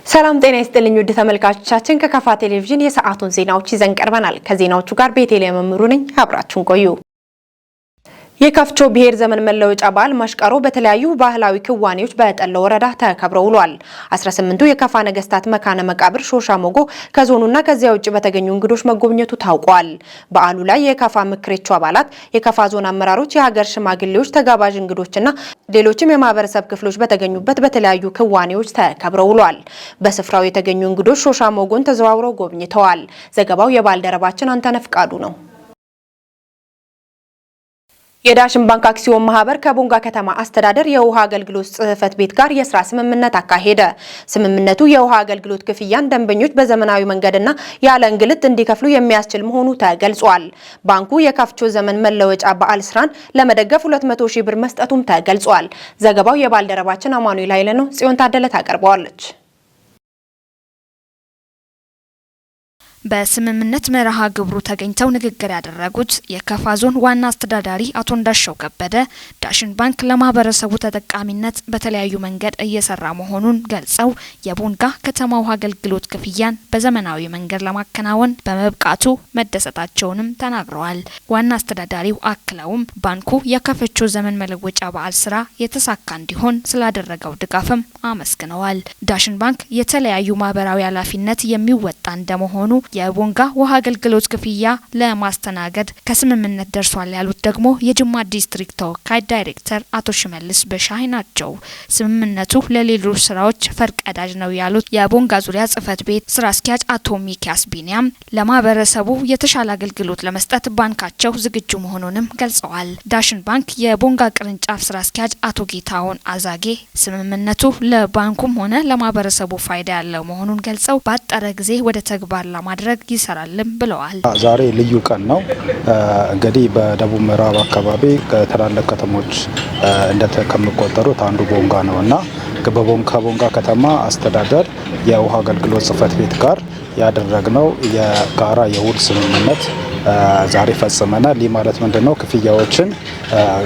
ሰላም ጤና ይስጥልኝ ውድ ተመልካቾቻችን፣ ከካፋ ቴሌቪዥን የሰዓቱን ዜናዎች ይዘን ቀርበናል። ከዜናዎቹ ጋር ቤቴልሔም መምሩ ነኝ። አብራችሁን ቆዩ። የካፍቾ ብሔር ዘመን መለወጫ በዓል ማሽቃሮ በተለያዩ ባህላዊ ክዋኔዎች በጠሎ ወረዳ ተከብሮ ውሏል። 18ቱ የካፋ ነገስታት መካነ መቃብር ሾሻ ሞጎ ከዞኑና ከዚያ ውጭ በተገኙ እንግዶች መጎብኘቱ ታውቋል። በዓሉ ላይ የካፋ ምክሬቾ አባላት፣ የካፋ ዞን አመራሮች፣ የሀገር ሽማግሌዎች፣ ተጋባዥ እንግዶችና ሌሎችም የማህበረሰብ ክፍሎች በተገኙበት በተለያዩ ክዋኔዎች ተከብሮ ውሏል። በስፍራው የተገኙ እንግዶች ሾሻ ሞጎን ተዘዋውረው ጎብኝተዋል። ዘገባው የባልደረባችን አንተነህ ፍቃዱ ነው። የዳሽን ባንክ አክሲዮን ማህበር ከቦንጋ ከተማ አስተዳደር የውሃ አገልግሎት ጽሕፈት ቤት ጋር የስራ ስምምነት አካሄደ። ስምምነቱ የውሃ አገልግሎት ክፍያን ደንበኞች በዘመናዊ መንገድና ያለ እንግልት እንዲከፍሉ የሚያስችል መሆኑ ተገልጿል። ባንኩ የካፍቾ ዘመን መለወጫ በዓል ስራን ለመደገፍ 200 ሺህ ብር መስጠቱም ተገልጿል። ዘገባው የባልደረባችን አማኑኤል ኃይለ ነው። ጽዮን ታደለ ታቀርበዋለች። በስምምነት መርሃ ግብሩ ተገኝተው ንግግር ያደረጉት የከፋ ዞን ዋና አስተዳዳሪ አቶ እንዳሻው ከበደ ዳሽን ባንክ ለማህበረሰቡ ተጠቃሚነት በተለያዩ መንገድ እየሰራ መሆኑን ገልጸው፣ የቦንጋ ከተማ ውሃ አገልግሎት ክፍያን በዘመናዊ መንገድ ለማከናወን በመብቃቱ መደሰታቸውንም ተናግረዋል። ዋና አስተዳዳሪው አክለውም ባንኩ የከፈቾ ዘመን መለወጫ በዓል ስራ የተሳካ እንዲሆን ስላደረገው ድጋፍም አመስግነዋል። ዳሽን ባንክ የተለያዩ ማህበራዊ ኃላፊነት የሚወጣ እንደመሆኑ የቦንጋ ውሃ አገልግሎት ክፍያ ለማስተናገድ ከስምምነት ደርሷል ያሉት ደግሞ የጅማ ዲስትሪክት ተወካይ ዳይሬክተር አቶ ሽመልስ በሻይ ናቸው። ስምምነቱ ለሌሎች ስራዎች ፈርቀዳጅ ነው ያሉት የቦንጋ ዙሪያ ጽህፈት ቤት ስራ አስኪያጅ አቶ ሚኪያስ ቢኒያም ለማህበረሰቡ የተሻለ አገልግሎት ለመስጠት ባንካቸው ዝግጁ መሆኑንም ገልጸዋል። ዳሽን ባንክ የቦንጋ ቅርንጫፍ ስራ አስኪያጅ አቶ ጌታሁን አዛጌ ስምምነቱ ለባንኩም ሆነ ለማህበረሰቡ ፋይዳ ያለው መሆኑን ገልጸው፣ ባጠረ ጊዜ ወደ ተግባር ለማድረግ ይሰራልም ብለዋል። ዛሬ ልዩ ቀን ነው። እንግዲህ በደቡብ ምዕራብ አካባቢ ከትላልቅ ከተሞች ከሚቆጠሩት አንዱ ቦንጋ ነው እና ከቦንጋ ከተማ አስተዳደር የውሃ አገልግሎት ጽህፈት ቤት ጋር ያደረግነው የጋራ የውል ስምምነት ዛሬ ፈጽመናል። ይህ ማለት ምንድን ነው? ክፍያዎችን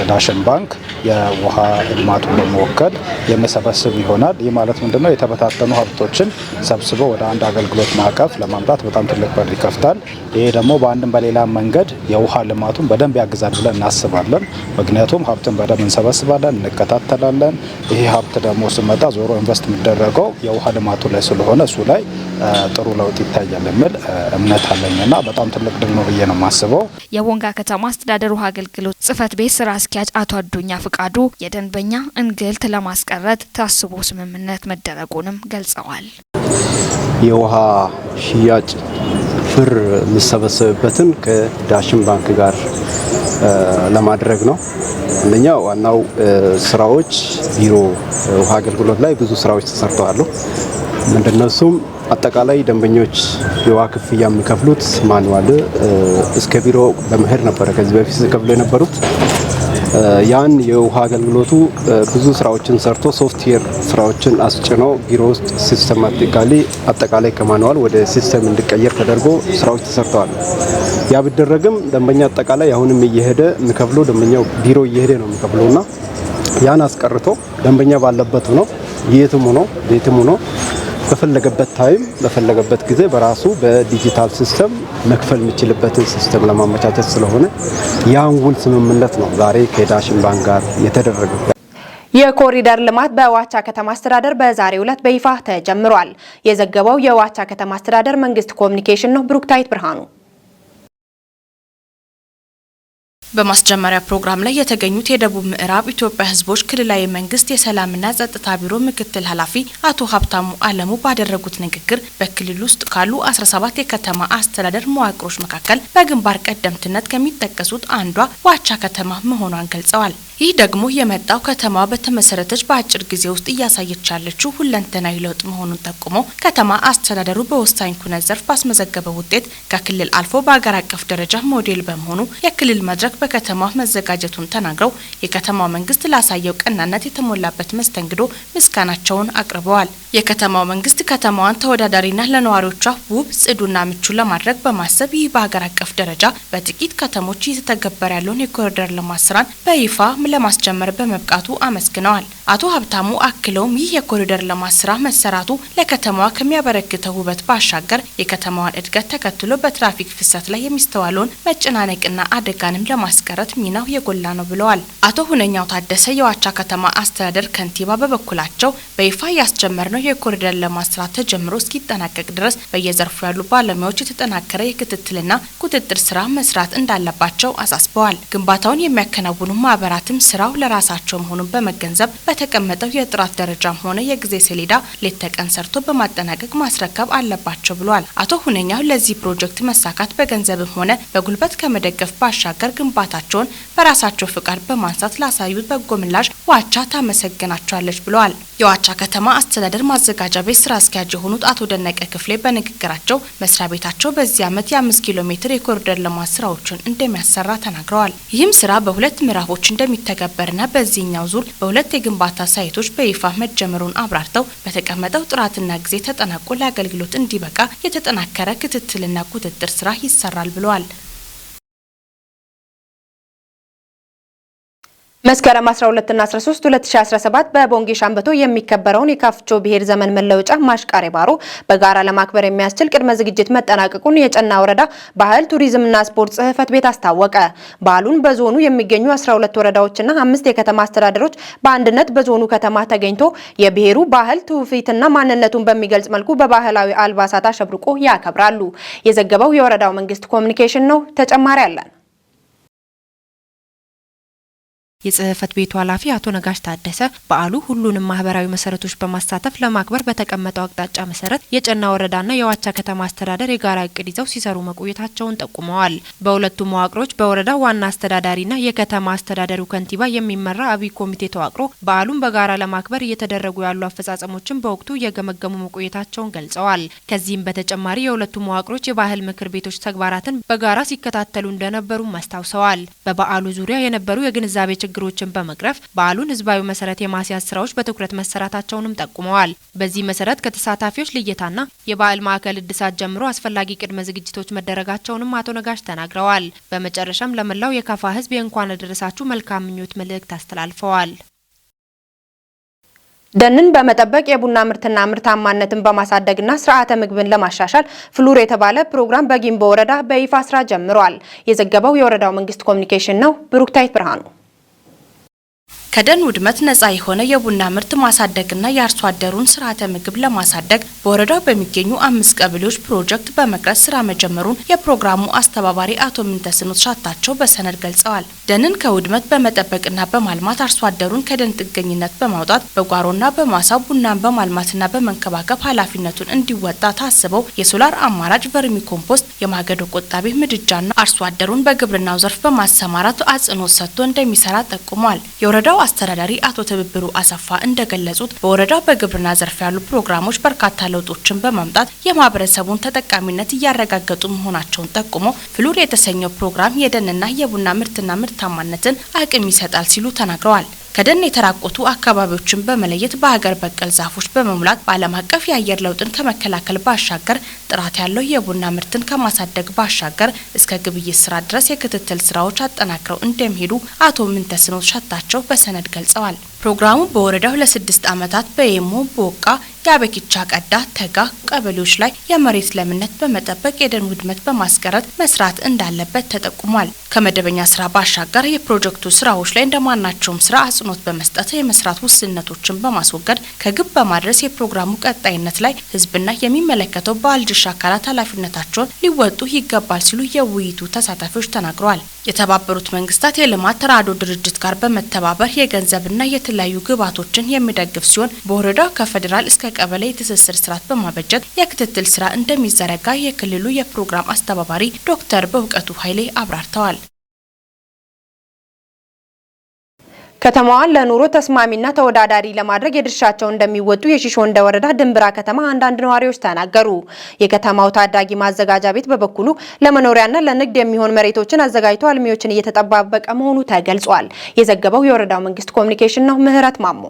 ዳሽን ባንክ የውሃ ልማቱን በመወከል የሚሰበስብ ይሆናል። ይህ ማለት ምንድን ነው? የተበታተኑ ሀብቶችን ሰብስቦ ወደ አንድ አገልግሎት ማዕቀፍ ለማምጣት በጣም ትልቅ በር ይከፍታል። ይሄ ደግሞ በአንድም በሌላ መንገድ የውሃ ልማቱን በደንብ ያግዛል ብለን እናስባለን። ምክንያቱም ሀብትን በደንብ እንሰበስባለን፣ እንከታተላለን። ይሄ ሀብት ደግሞ ስመጣ ዞሮ invest የሚደረገው የውሃ ልማቱ ላይ ስለሆነ እሱ ላይ ጥሩ ለውጥ ይታያል የሚል እምነት አለኝና በጣም ትልቅ ድል ነው ብዬ ነው የማስበው። የቦንጋ ከተማ አስተዳደር ውሃ አገልግሎት ጽህፈት ቤት ስራ አስኪያጅ አቶ አዱኛ ፍቃዱ የደንበኛ እንግልት ለማስቀረት ታስቦ ስምምነት መደረጉንም ገልጸዋል። የውሃ ሽያጭ ብር የሚሰበሰብበትን ከዳሽን ባንክ ጋር ለማድረግ ነው። አንደኛ ዋናው ስራዎች ቢሮ ውሃ አገልግሎት ላይ ብዙ ስራዎች ተሰርተዋል። ምንድነው እሱም አጠቃላይ ደንበኞች የውሃ ክፍያ የሚከፍሉት manual እስከ ቢሮ በመሄድ ነበረ ከዚህ በፊት ሲከፍሉ የነበሩት። ያን የውሃ አገልግሎቱ ብዙ ስራዎችን ሰርቶ ሶፍትዌር ስራዎችን አስጭኖ ቢሮ ውስጥ systematically አጠቃላይ ከ manual ወደ system እንዲቀየር ተደርጎ ስራዎች ተሰርተዋል። ያ ቢደረግም ደንበኛ አጠቃላይ አሁንም እየሄደ የሚከፍለው ደንበኛው ቢሮ እየሄደ ነው የሚከፍለውና ያን አስቀርቶ ደንበኛ ባለበት ሆኖ የትም ሆኖ ቤትም ሆኖ በፈለገበት time በፈለገበት ጊዜ በራሱ በ digital system መክፈል የሚችልበትን system ለማመቻቸት ስለሆነ ያን ውል ስምምነት ነው ዛሬ ከዳሽን ባንክ ጋር የተደረገው። የኮሪደር ልማት በዋቻ ከተማ አስተዳደር በዛሬው ዕለት በይፋ ተጀምሯል። የዘገበው የዋቻ ከተማ አስተዳደር መንግስት ኮሚኒኬሽን ነው። ብሩክታይት ብርሃኑ። በማስጀመሪያ ፕሮግራም ላይ የተገኙት የደቡብ ምዕራብ ኢትዮጵያ ሕዝቦች ክልላዊ መንግስት የሰላምና ጸጥታ ቢሮ ምክትል ኃላፊ አቶ ሀብታሙ አለሙ ባደረጉት ንግግር፣ በክልል ውስጥ ካሉ 17 የከተማ አስተዳደር መዋቅሮች መካከል በግንባር ቀደምትነት ከሚጠቀሱት አንዷ ዋቻ ከተማ መሆኗን ገልጸዋል። ይህ ደግሞ የመጣው ከተማዋ በተመሰረተች በአጭር ጊዜ ውስጥ እያሳየች ያለችው ሁለንተናዊ ለውጥ መሆኑን ጠቁሞ፣ ከተማ አስተዳደሩ በወሳኝ ኩነት ዘርፍ ባስመዘገበው ውጤት ከክልል አልፎ በአገር አቀፍ ደረጃ ሞዴል በመሆኑ የክልል መድረክ በከተማ መዘጋጀቱን ተናግረው፣ የከተማው መንግስት ላሳየው ቀናነት የተሞላበት መስተንግዶ ምስጋናቸውን አቅርበዋል። የከተማው መንግስት ከተማዋን ተወዳዳሪና ለነዋሪዎቿ ውብ፣ ጽዱና ምቹ ለማድረግ በማሰብ ይህ በሀገር አቀፍ ደረጃ በጥቂት ከተሞች እየተተገበረ ያለውን የኮሪደር ልማት ስራን በይፋ ለማስጀመር በመብቃቱ አመስግነዋል። አቶ ሀብታሙ አክለውም ይህ የኮሪደር ልማት ስራ መሰራቱ ለከተማዋ ከሚያበረክተው ውበት ባሻገር የከተማዋን እድገት ተከትሎ በትራፊክ ፍሰት ላይ የሚስተዋለውን መጨናነቅና አደጋንም ለማስቀረት ሚናው የጎላ ነው ብለዋል። አቶ ሁነኛው ታደሰ የዋቻ ከተማ አስተዳደር ከንቲባ በበኩላቸው በይፋ ያስጀመርነው የኮሪደር ልማት ስራ ተጀምሮ እስኪጠናቀቅ ድረስ በየዘርፉ ያሉ ባለሙያዎች የተጠናከረ የክትትልና ቁጥጥር ስራ መስራት እንዳለባቸው አሳስበዋል። ግንባታውን የሚያከናውኑ ማህበራትም ስራው ለራሳቸው መሆኑን በመገንዘብ በተቀመጠው የጥራት ደረጃም ሆነ የጊዜ ሰሌዳ ሌት ተቀን ሰርቶ በማጠናቀቅ ማስረከብ አለባቸው ብለዋል። አቶ ሁነኛው ለዚህ ፕሮጀክት መሳካት በገንዘብም ሆነ በጉልበት ከመደገፍ ባሻገር ግንባታቸውን በራሳቸው ፍቃድ በማንሳት ላሳዩት በጎ ምላሽ ዋቻ ታመሰግናቸዋለች ብለዋል። የዋቻ ከተማ አስተዳደር ማዘጋጃ ቤት ስራ አስኪያጅ የሆኑት አቶ ደነቀ ክፍሌ በንግግራቸው መስሪያ ቤታቸው በዚህ ዓመት የ5 ኪሎ ሜትር የኮሪደር ልማት ስራዎችን እንደሚያሰራ ተናግረዋል። ይህም ስራ በሁለት ምዕራፎች እንደሚተገበርና በዚህኛው ዙር በሁለት የግንባታ ሳይቶች በይፋ መጀመሩን አብራርተው በተቀመጠው ጥራትና ጊዜ ተጠናቆ ለአገልግሎት እንዲበቃ የተጠናከረ ክትትልና ቁጥጥር ስራ ይሰራል ብለዋል። መስከረም 12 እና 13 2017 በቦንጌ ሻምበቶ የሚከበረውን የካፍቾ ብሔር ዘመን መለወጫ ማሽቃሬ ባሮ በጋራ ለማክበር የሚያስችል ቅድመ ዝግጅት መጠናቀቁን የጨና ወረዳ ባህል ቱሪዝምና ስፖርት ጽሕፈት ቤት አስታወቀ። በዓሉን በዞኑ የሚገኙ 12 ወረዳዎችና 5 የከተማ አስተዳደሮች በአንድነት በዞኑ ከተማ ተገኝቶ የብሔሩ ባህል ትውፊትና ማንነቱን በሚገልጽ መልኩ በባህላዊ አልባሳት አሸብርቆ ያከብራሉ። የዘገበው የወረዳው መንግስት ኮሚኒኬሽን ነው። ተጨማሪ አለን። የጽህፈት ቤቱ ኃላፊ አቶ ነጋሽ ታደሰ በዓሉ ሁሉንም ማህበራዊ መሰረቶች በማሳተፍ ለማክበር በተቀመጠው አቅጣጫ መሰረት የጨና ወረዳና የዋቻ ከተማ አስተዳደር የጋራ እቅድ ይዘው ሲሰሩ መቆየታቸውን ጠቁመዋል። በሁለቱ መዋቅሮች በወረዳው ዋና አስተዳዳሪና የከተማ አስተዳደሩ ከንቲባ የሚመራ አብይ ኮሚቴ ተዋቅሮ በዓሉን በጋራ ለማክበር እየተደረጉ ያሉ አፈጻጸሞችን በወቅቱ እየገመገሙ መቆየታቸውን ገልጸዋል። ከዚህም በተጨማሪ የሁለቱ መዋቅሮች የባህል ምክር ቤቶች ተግባራትን በጋራ ሲከታተሉ እንደነበሩም አስታውሰዋል። በበዓሉ ዙሪያ የነበሩ የግንዛቤ ችግሮችን በመቅረፍ በዓሉን ህዝባዊ መሰረት የማስያዝ ስራዎች በትኩረት መሰራታቸውንም ጠቁመዋል። በዚህ መሰረት ከተሳታፊዎች ልየታና የበዓል ማዕከል እድሳት ጀምሮ አስፈላጊ ቅድመ ዝግጅቶች መደረጋቸውንም አቶ ነጋሽ ተናግረዋል። በመጨረሻም ለመላው የካፋ ህዝብ የእንኳን አደረሳችሁ መልካም ምኞት መልእክት አስተላልፈዋል። ደንን በመጠበቅ የቡና ምርትና ምርታማነትን በማሳደግና ስርዓተ ምግብን ለማሻሻል ፍሉር የተባለ ፕሮግራም በጊምቦ ወረዳ በይፋ ስራ ጀምሯል። የዘገበው የወረዳው መንግስት ኮሚኒኬሽን ነው። ብሩክታይት ብርሃኑ። ከደን ውድመት ነጻ የሆነ የቡና ምርት ማሳደግና የአርሶ አደሩን ስርዓተ ምግብ ለማሳደግ በወረዳው በሚገኙ 5 ቀበሌዎች ፕሮጀክት በመቅረጽ ስራ መጀመሩን የፕሮግራሙ አስተባባሪ አቶ ምንተስኖት ሻታቸው በሰነድ ገልጸዋል። ደንን ከውድመት በመጠበቅና በማልማት አርሶ አደሩን ከደን ጥገኝነት በማውጣት በጓሮና በማሳው ቡናን በማልማትና በመንከባከብ ኃላፊነቱን እንዲወጣ ታስበው የሶላር አማራጭ ቨርሚ ኮምፖስት፣ የማገዶ ቆጣቢ ምድጃና አርሶ አደሩን በግብርናው ዘርፍ በማሰማራት አጽንኦት ሰጥቶ እንደሚሰራ ጠቁመዋል። የወረዳው አስተዳዳሪ አቶ ትብብሩ አሰፋ እንደገለጹት በወረዳው በግብርና ዘርፍ ያሉ ፕሮግራሞች በርካታ ለውጦችን በማምጣት የማህበረሰቡን ተጠቃሚነት እያረጋገጡ መሆናቸውን ጠቁሞ ፍሉር የተሰኘው ፕሮግራም የደንና የቡና ምርትና ምርታማነትን አቅም ይሰጣል ሲሉ ተናግረዋል። ከደን የተራቆቱ አካባቢዎችን በመለየት በሀገር በቀል ዛፎች በመሙላት በዓለም አቀፍ የአየር ለውጥን ከመከላከል ባሻገር ጥራት ያለው የቡና ምርትን ከማሳደግ ባሻገር እስከ ግብይት ስራ ድረስ የክትትል ስራዎች አጠናክረው እንደሚሄዱ አቶ ምንተስኖት ሸታቸው በሰነድ ገልጸዋል። ፕሮግራሙ በወረዳው ለ6 ዓመታት በየሞ ቦቃ፣ የአበኪቻ ቀዳ፣ ተጋ ቀበሌዎች ላይ የመሬት ለምነት በመጠበቅ የደን ውድመት በማስቀረት መስራት እንዳለበት ተጠቁሟል። ከመደበኛ ስራ ባሻገር የፕሮጀክቱ ስራዎች ላይ እንደማናቸውም ስራ አጽንኦት በመስጠት የመስራት ውስንነቶችን በማስወገድ ከግብ በማድረስ የፕሮግራሙ ቀጣይነት ላይ ህዝብና የሚመለከተው ባለድርሻ አካላት ኃላፊነታቸውን ሊወጡ ይገባል ሲሉ የውይይቱ ተሳታፊዎች ተናግረዋል። የተባበሩት መንግስታት የልማት ተራድኦ ድርጅት ጋር በመተባበር የገንዘብና የተለያዩ ግብዓቶችን የሚደግፍ ሲሆን በወረዳው ከፌዴራል እስከ ቀበሌ የትስስር ስርዓት በማበጀት የክትትል ስራ እንደሚዘረጋ የክልሉ የፕሮግራም አስተባባሪ ዶክተር በእውቀቱ ኃይሌ አብራርተዋል። ከተማዋን ለኑሮ ተስማሚና ተወዳዳሪ ለማድረግ የድርሻቸውን እንደሚወጡ የሺሾንደ ወረዳ ድንብራ ከተማ አንዳንድ ነዋሪዎች ተናገሩ። የከተማው ታዳጊ ማዘጋጃ ቤት በበኩሉ ለመኖሪያና ለንግድ የሚሆን መሬቶችን አዘጋጅቶ አልሚዎችን እየተጠባበቀ መሆኑ ተገልጿል። የዘገበው የወረዳው መንግስት ኮሚኒኬሽን ነው። ምህረት ማሞ።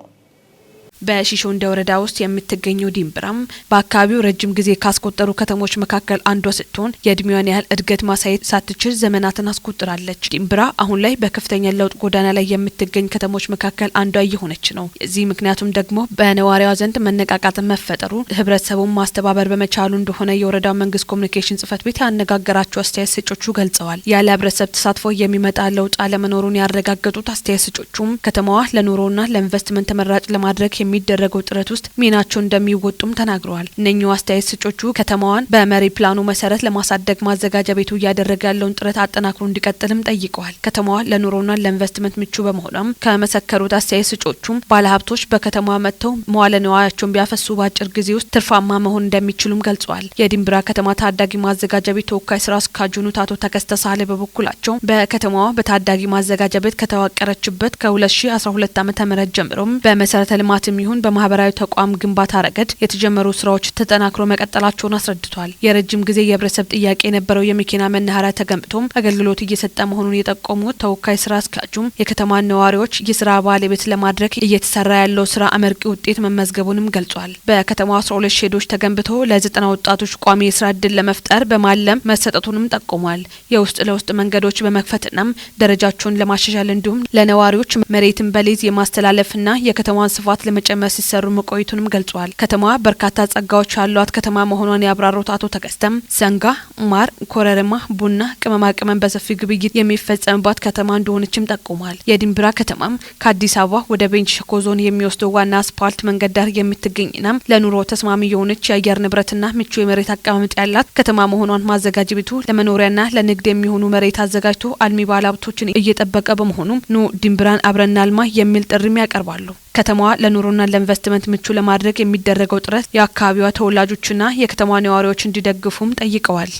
በሺሾንደ ወረዳ ውስጥ የምትገኘው ዲምብራም በአካባቢው ረጅም ጊዜ ካስቆጠሩ ከተሞች መካከል አንዷ ስትሆን የእድሜዋን ያህል እድገት ማሳየት ሳትችል ዘመናትን አስቆጥራለች። ዲምብራ አሁን ላይ በከፍተኛ ለውጥ ጎዳና ላይ የምትገኝ ከተሞች መካከል አንዷ እየሆነች ነው። የዚህ ምክንያቱም ደግሞ በነዋሪዋ ዘንድ መነቃቃትን መፈጠሩ፣ ህብረተሰቡን ማስተባበር በመቻሉ እንደሆነ የወረዳው መንግስት ኮሚኒኬሽን ጽህፈት ቤት ያነጋገራቸው አስተያየት ሰጮቹ ገልጸዋል። ያለ ህብረተሰብ ተሳትፎ የሚመጣ ለውጥ አለመኖሩን ያረጋገጡት አስተያየት ሰጮቹም ከተማዋ ለኑሮና ለኢንቨስትመንት ተመራጭ ለማድረግ የሚደረገው ጥረት ውስጥ ሚናቸው እንደሚወጡም ተናግረዋል። እነኚሁ አስተያየት ሰጮቹ ከተማዋን በመሪ ፕላኑ መሰረት ለማሳደግ ማዘጋጃ ቤቱ እያደረገ ያለውን ጥረት አጠናክሮ እንዲቀጥልም ጠይቀዋል። ከተማዋ ለኑሮና ለኢንቨስትመንት ምቹ በመሆኗም ከመሰከሩት አስተያየት ሰጮቹም ባለሀብቶች በከተማዋ መጥተው መዋለ ንዋያቸውን ቢያፈሱ በአጭር ጊዜ ውስጥ ትርፋማ መሆን እንደሚችሉም ገልጸዋል። የዲምብራ ከተማ ታዳጊ ማዘጋጃ ቤት ተወካይ ስራ አስኪያጅ አቶ ተከስተ ሳህሌ በበኩላቸው በከተማዋ በታዳጊ ማዘጋጃ ቤት ከተዋቀረችበት ከ2012 ዓ.ም ጀምሮም በመሰረተ ልማትም ይሁን በማህበራዊ ተቋም ግንባታ ረገድ የተጀመሩ ስራዎች ተጠናክሮ መቀጠላቸውን አስረድቷል። የረጅም ጊዜ የህብረተሰብ ጥያቄ የነበረው የመኪና መናኸሪያ ተገንብቶም አገልግሎት እየሰጠ መሆኑን የጠቆሙት ተወካይ ስራ አስኪያጁም የከተማ ነዋሪዎች የስራ ባለቤት ለማድረግ እየተሰራ ያለው ስራ አመርቂ ውጤት መመዝገቡንም ገልጿል። በከተማዋ 12 ሼዶች ተገንብተው ለ90 ወጣቶች ቋሚ የስራ እድል ለመፍጠር በማለም መሰጠቱንም ጠቁሟል። የውስጥ ለውስጥ መንገዶች በመክፈትናም ደረጃቸውን ለማሻሻል እንዲሁም ለነዋሪዎች መሬትን በሊዝ የማስተላለፍና የከተማዋን ስፋት ለመጨመር ሲሰሩ መቆየቱንም ገልጿል። ከተማዋ በርካታ ጸጋዎች ያሏት ከተማ መሆኗን ያብራሩት አቶ ተከስተም ሰንጋ፣ ማር፣ ኮረሪማ፣ ቡና፣ ቅመማ ቅመም በሰፊ ግብይት የሚፈጸምባት ከተማ እንደሆነችም ጠቁሟል። የዲምብራ ከተማም ከአዲስ አበባ ወደ ቤንች ሸኮ ዞን የሚወስደው ዋና አስፓልት መንገድ ዳር የምትገኝና ለኑሮ ተስማሚ የሆነች የአየር ንብረትና ምቹ የመሬት አቀማመጥ ያላት ከተማ መሆኗን ማዘጋጃ ቤቱ ለመኖሪያና ለንግድ የሚሆኑ መሬት አዘጋጅቶ አልሚ ባለሀብቶችን እየጠበቀ በመሆኑ ኑ ዲምብራን አብረን እናልማ የሚል ጥሪም ያቀርባሉ። ከተማዋ ለኑሮና ለኢንቨስትመንት ምቹ ለማድረግ የሚደረገው ጥረት የአካባቢዋ ተወላጆችና የከተማ ነዋሪዎች እንዲደግፉም ጠይቀዋል።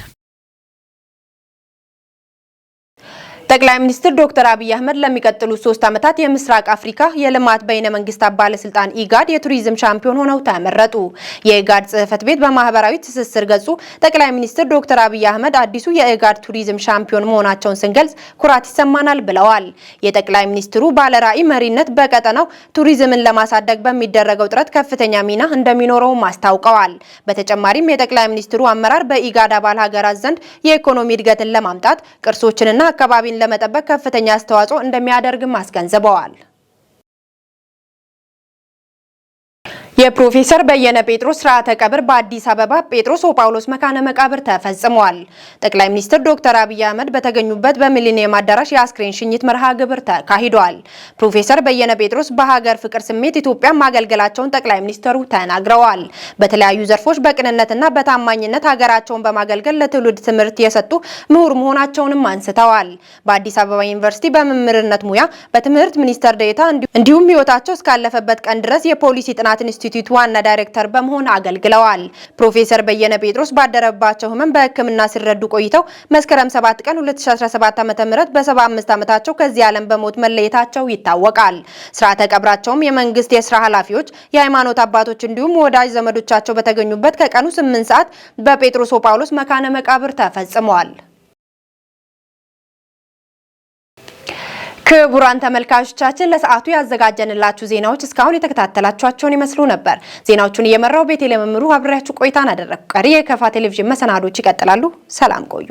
ጠቅላይ ሚኒስትር ዶክተር አብይ አህመድ ለሚቀጥሉት 3 ዓመታት የምስራቅ አፍሪካ የልማት በይነ መንግስታት ባለስልጣን ኢጋድ የቱሪዝም ሻምፒዮን ሆነው ተመረጡ። የኢጋድ ጽህፈት ቤት በማህበራዊ ትስስር ገጹ ጠቅላይ ሚኒስትር ዶክተር አብይ አህመድ አዲሱ የኢጋድ ቱሪዝም ሻምፒዮን መሆናቸውን ስንገልጽ ኩራት ይሰማናል ብለዋል። የጠቅላይ ሚኒስትሩ ባለራዕይ መሪነት በቀጠናው ቱሪዝምን ለማሳደግ በሚደረገው ጥረት ከፍተኛ ሚና እንደሚኖረውም አስታውቀዋል። በተጨማሪም የጠቅላይ ሚኒስትሩ አመራር በኢጋድ አባል ሀገራት ዘንድ የኢኮኖሚ እድገትን ለማምጣት፣ ቅርሶችንና አካባቢን ለመጠበቅ ከፍተኛ አስተዋጽኦ እንደሚያደርግም አስገንዝበዋል። የፕሮፌሰር በየነ ጴጥሮስ ስርዓተ ቀብር በአዲስ አበባ ጴጥሮስ ወጳውሎስ መካነ መቃብር ተፈጽሟል። ጠቅላይ ሚኒስትር ዶክተር አብይ አህመድ በተገኙበት በሚሊኒየም አዳራሽ የአስክሬን ሽኝት መርሃ ግብር ተካሂዷል። ፕሮፌሰር በየነ ጴጥሮስ በሀገር ፍቅር ስሜት ኢትዮጵያን ማገልገላቸውን ጠቅላይ ሚኒስትሩ ተናግረዋል። በተለያዩ ዘርፎች በቅንነትና በታማኝነት ሀገራቸውን በማገልገል ለትውልድ ትምህርት የሰጡ ምሁር መሆናቸውንም አንስተዋል። በአዲስ አበባ ዩኒቨርሲቲ በመምህርነት ሙያ፣ በትምህርት ሚኒስትር ዴኤታ እንዲሁም ሕይወታቸው እስካለፈበት ቀን ድረስ የፖሊሲ ጥናት ኢንስቲትዩት ዋና ዳይሬክተር በመሆን አገልግለዋል። ፕሮፌሰር በየነ ጴጥሮስ ባደረባቸው ህመም በሕክምና ሲረዱ ቆይተው መስከረም 7 ቀን 2017 ዓ.ም በ75 ዓመታቸው ከዚህ ዓለም በሞት መለየታቸው ይታወቃል። ስርዓተ ቀብራቸውም የመንግስት የስራ ኃላፊዎች፣ የሃይማኖት አባቶች እንዲሁም ወዳጅ ዘመዶቻቸው በተገኙበት ከቀኑ 8 ሰዓት በጴጥሮስ ጳውሎስ መካነ መቃብር ተፈጽሟል። ክቡራን ተመልካቾቻችን፣ ለሰዓቱ ያዘጋጀንላችሁ ዜናዎች እስካሁን የተከታተላችኋቸውን ይመስሉ ነበር። ዜናዎቹን እየመራው ቤቴ ለመምሩ አብሬያችሁ ቆይታን አደረግኩ። ቀሪ የከፋ ቴሌቪዥን መሰናዶች ይቀጥላሉ። ሰላም ቆዩ።